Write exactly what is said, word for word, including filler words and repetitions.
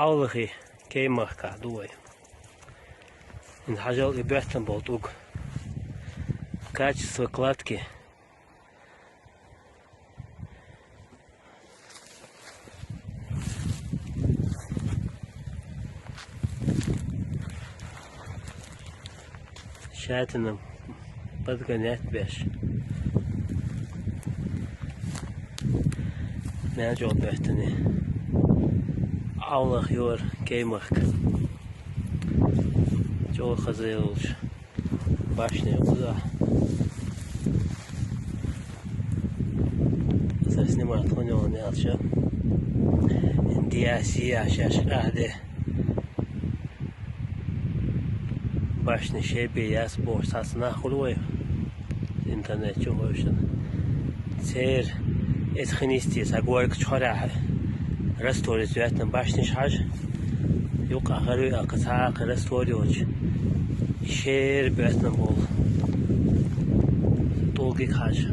Авлахи кей-махкахь ду вай. ХӀинца хьажал и боьттина болу тӀулг. Качество кладки. Шатина подгонять беш. Мел чӀогӀа боьттина. Авлахь юьра кей-махка. ЧӀогӀа хаза йолуш. Башня юкъа. Аса снимать хуьлу аьлча. Н Д С Е шаьш къахьде. Башня шайбе яц бохуш цхьацца нах хуьлу вай интернет чу вевшина. Церан эцхинисте сан горга чхьорехь растворец йоьттина башниш хьажа. Юкъа гӀаруй аккха цхьа а кхин раствор йоцуш. Шера боьттина болу тӀулгиг хьажа.